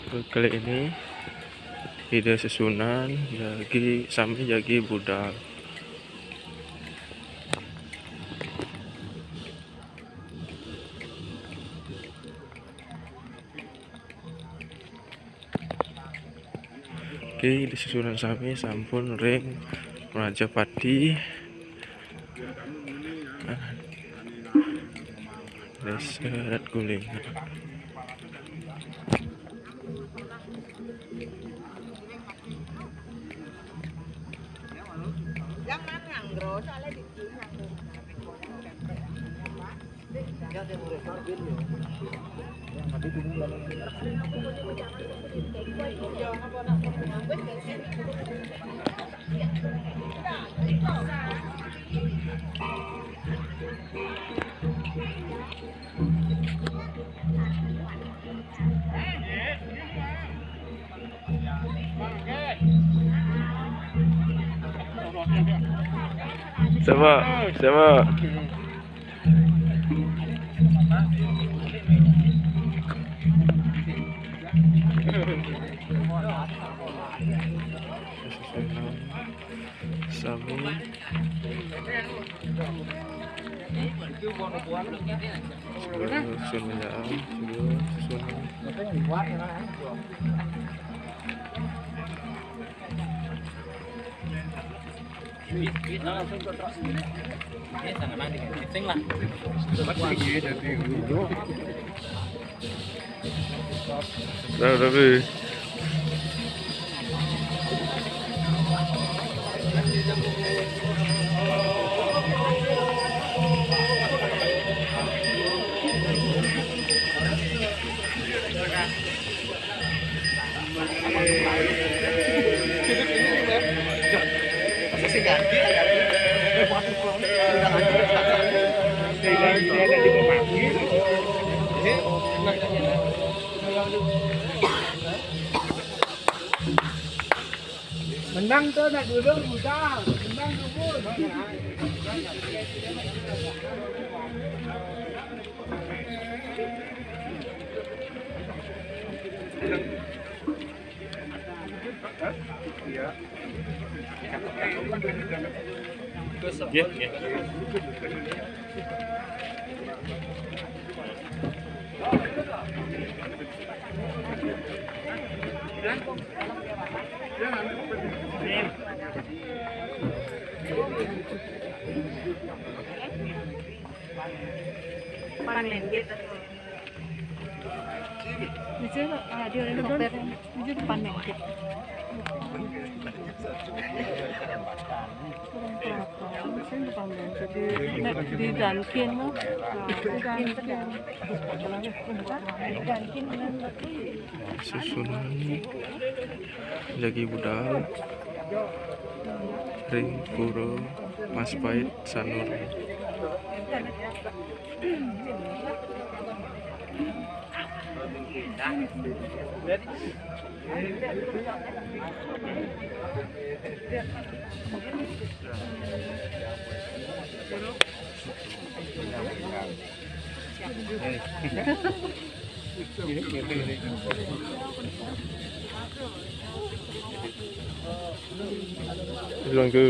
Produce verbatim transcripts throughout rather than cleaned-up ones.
Kali ini ida susunan jagi, sami jagi budal. Oke, ida susunan sami sampun ring Rajapati. Desa Adat Guling. Siapa? Siapa? Sami. Sudah susun menyaam, sudah susun. Dah, dah, dah. Menang tu nak duduk muda, menang dulu. Pan lengket. Bisa, ah, dia ada dokter. Bisa pan lengket. Kurang apa? Saya lupa, jadi, nak di Dunkin tu. Ah, di Dunkin. Di Dunkin, kan? Susunan jagi budal ring Pura Mas Pait Sanur. Bilang ke.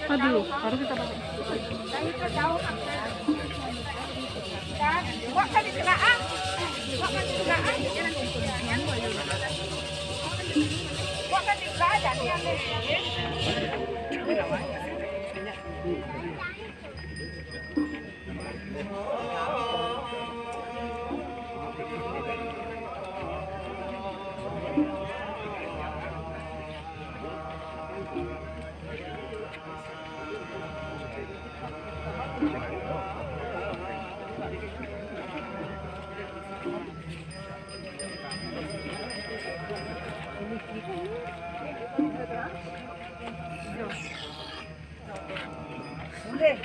Aduh, baru kita pakai. Boleh.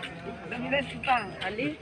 Boleh simpang. Ali.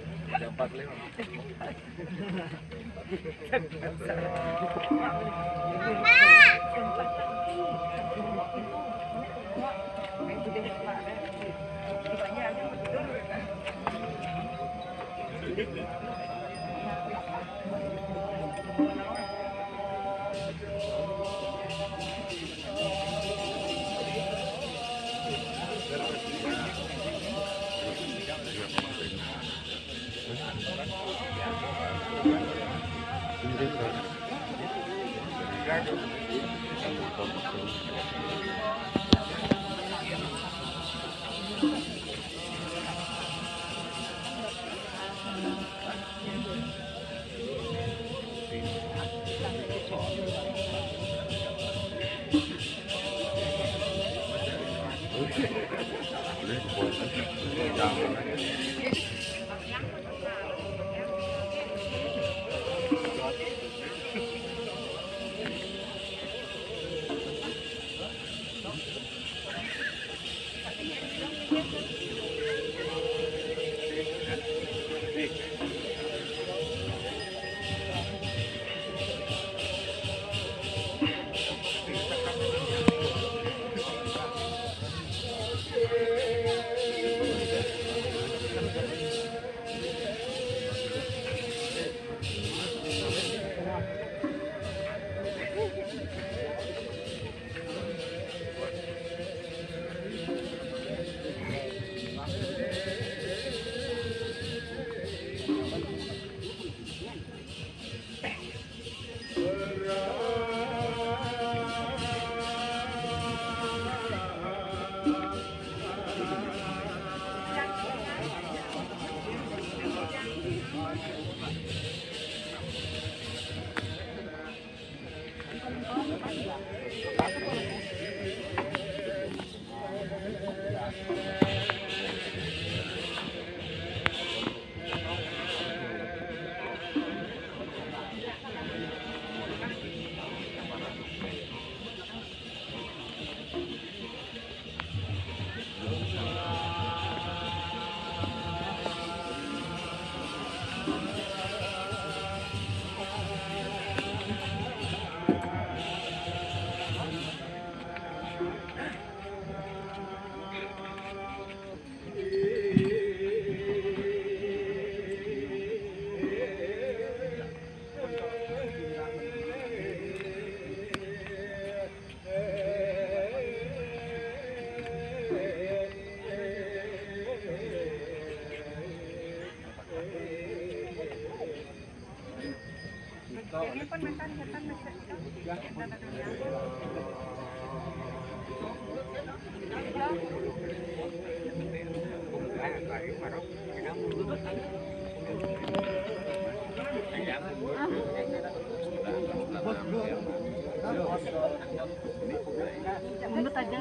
Mundur aja.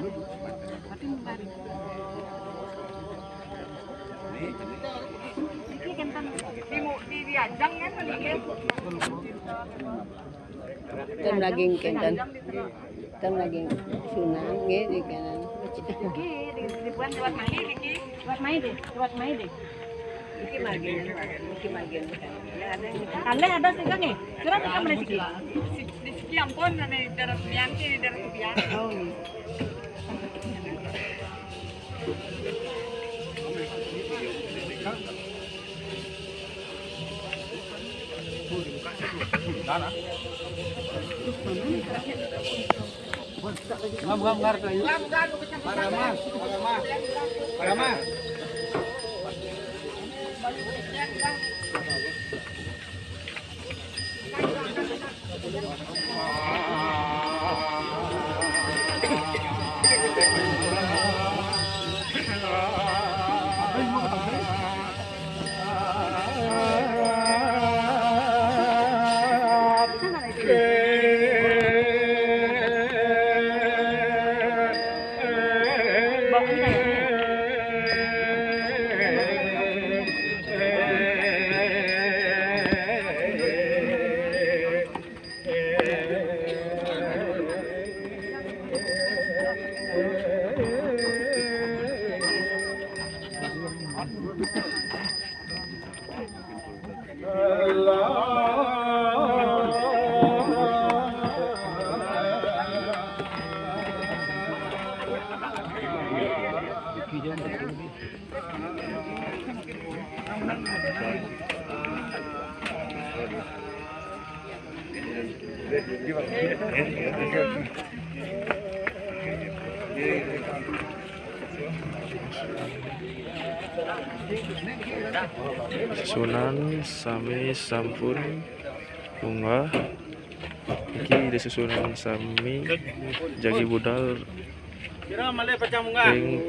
Tapi mari. Iki kenten. Di mu-, di, diajang kan, mendingan. Kan daging kenten. Kan daging sunang, nggih, di kanan. Iki di, dibuat lewat mai, iki. Lewat mai deh, lewat mai deh. Iki margin, iki margin. Ya, ada yang ada sih kan nih. Kira kita beli siki. Di siki ampun, ane darah Subianti, darah Subianti. Oh, iya. Ngam, ngam, ngar, kayu. Parama, parama, parama. Susunan sami sampun munggah. Niki susunan sami jagi budal ring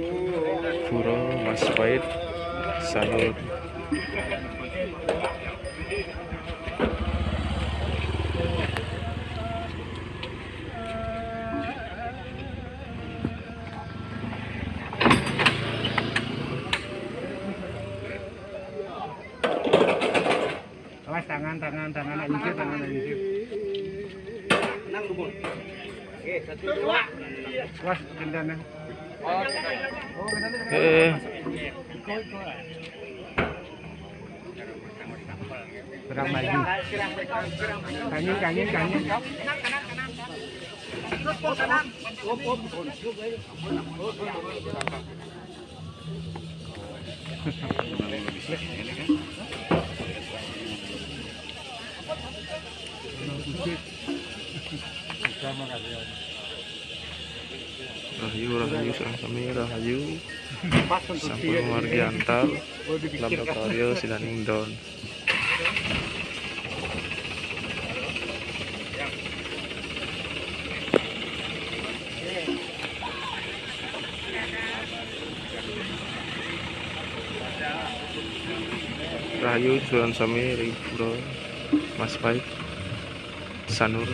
Pura Mas Pait Sanur. Awas, tangan, tangan, tangan, nak nyisir, tangan, nak nyisir. Nang dukun. Oke, satu, dua. Awas, kendana. Eh. Kurang maju. Kangin, kangin, kangin. Rahayu, rahayu, sareng sami rahayu. Sampun margi antar, laboratorium sidaning don. Rahayu susunan sami ring Pura Mas Pait Sanur.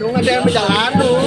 Nung ada yang berjalan tuh.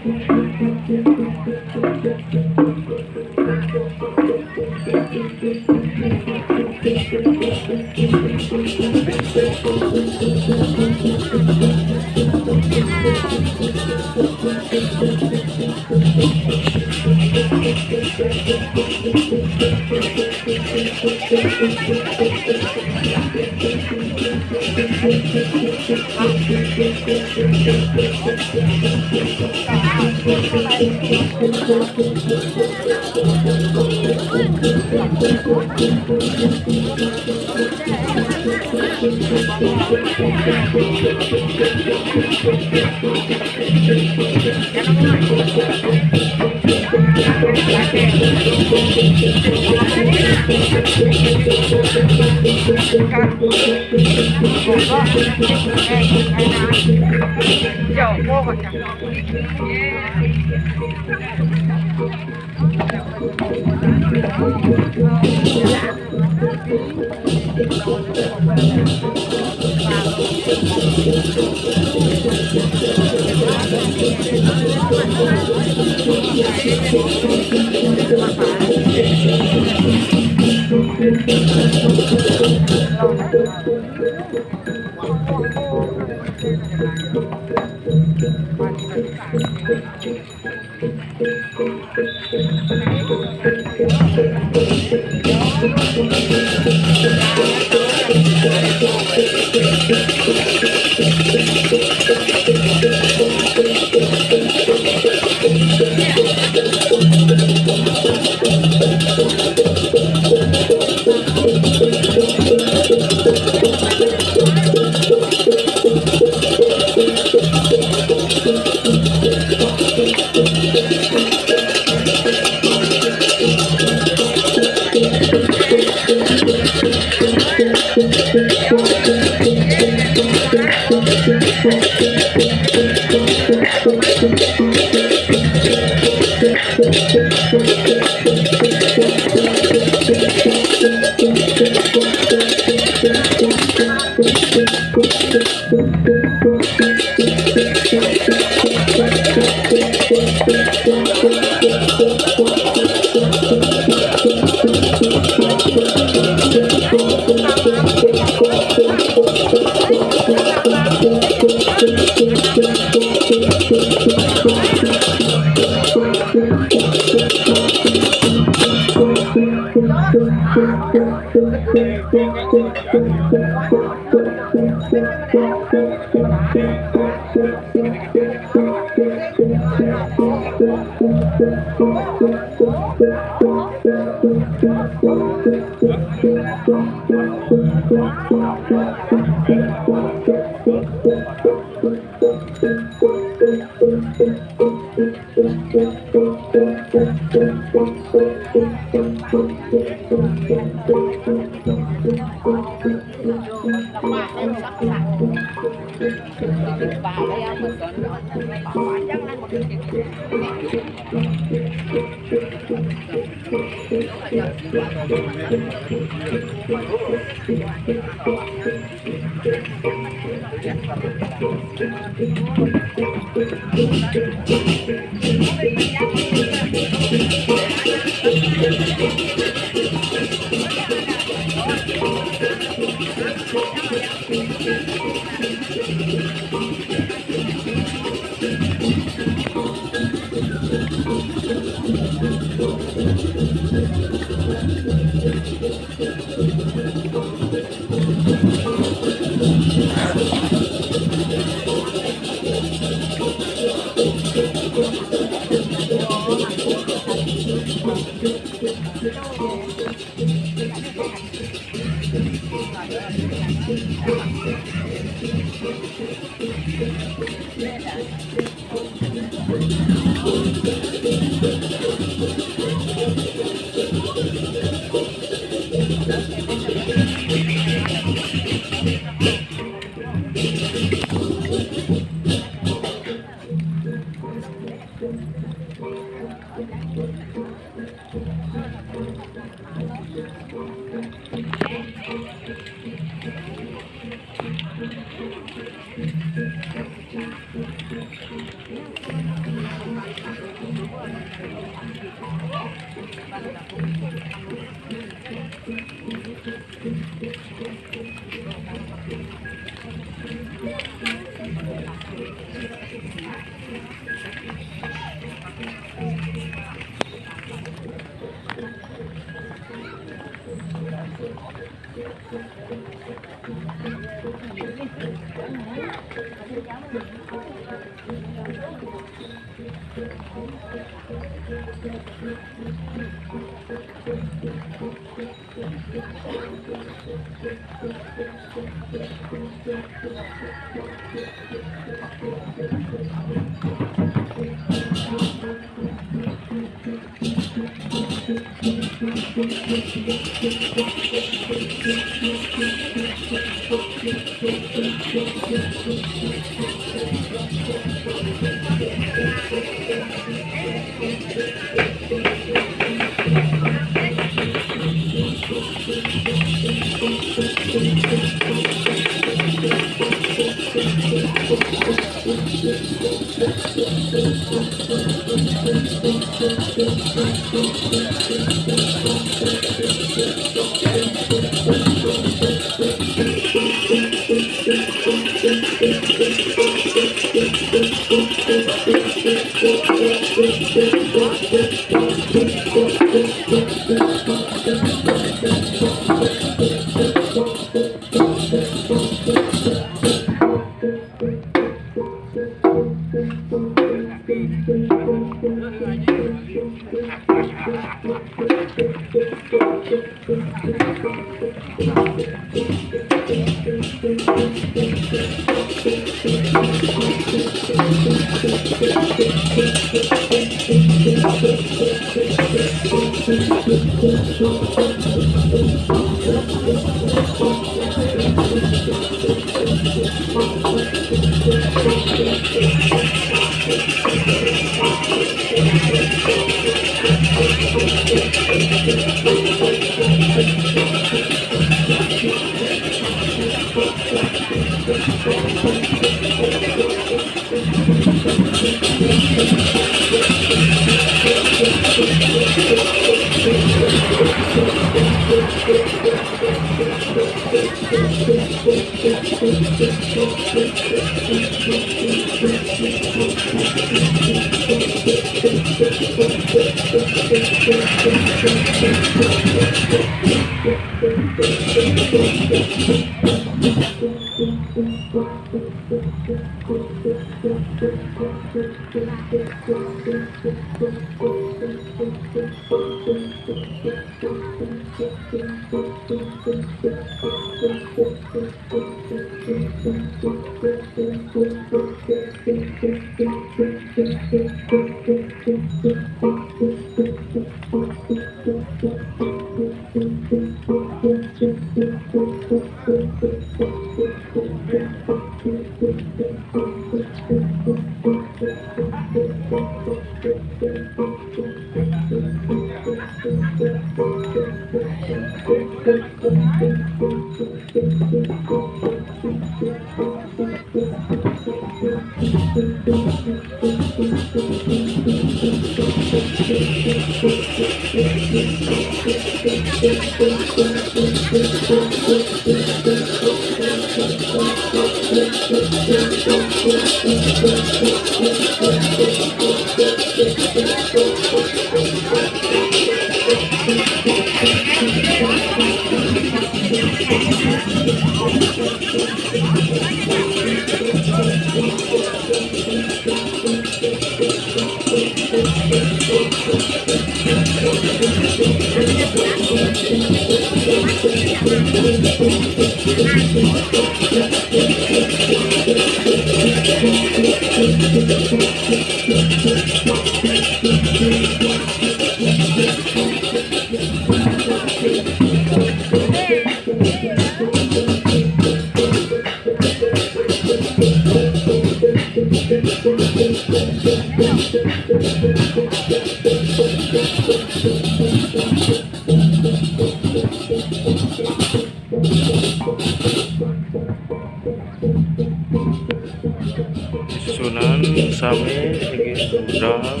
Susunan sami niki budal.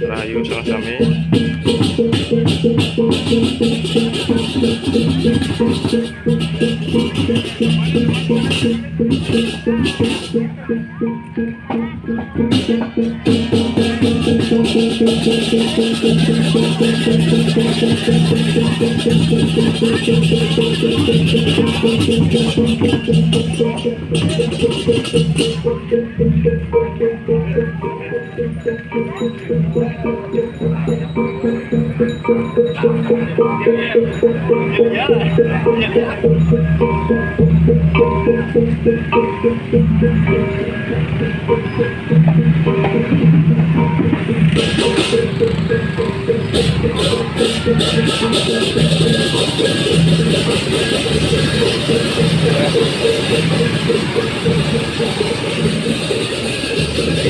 Rahayu sareng sami.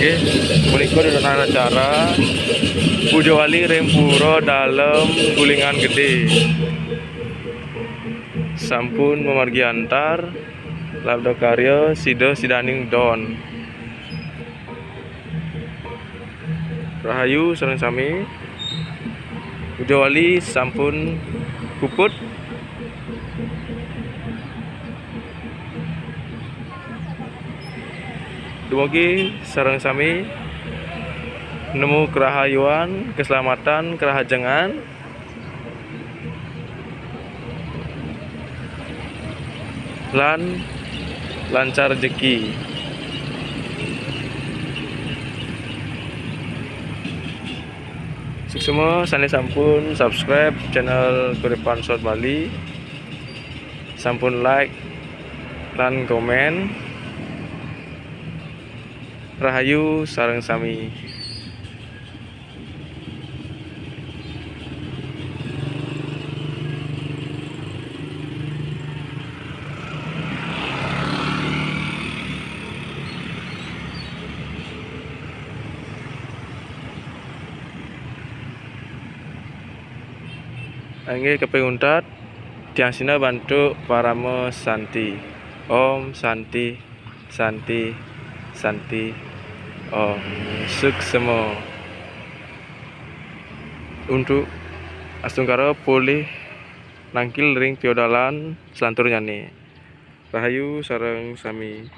Nggih, punika dudonan acara Puja Wali ring Pura Dalem Gulingan Gedé. Sampun mamargi antar, labda karya sida sidaning don. Rahayu sareng sami. Puja Wali sampun puput. Dumugi sareng sami nemu kerahayuan, keselamatan, kerahajengan, lan lancar rejeki. Suksma sané sampun subscribe channel Kuripan Sot Bali, sampun like lan komen. Rahayu sareng sami. Inggih kaping untat, tiang sineb antuk parama santi. Om Santi, Santi, Santi, Om. Suksma. Untuk astungkara polih nangkil ring piodalan selanturnyané. Rahayu sareng sami.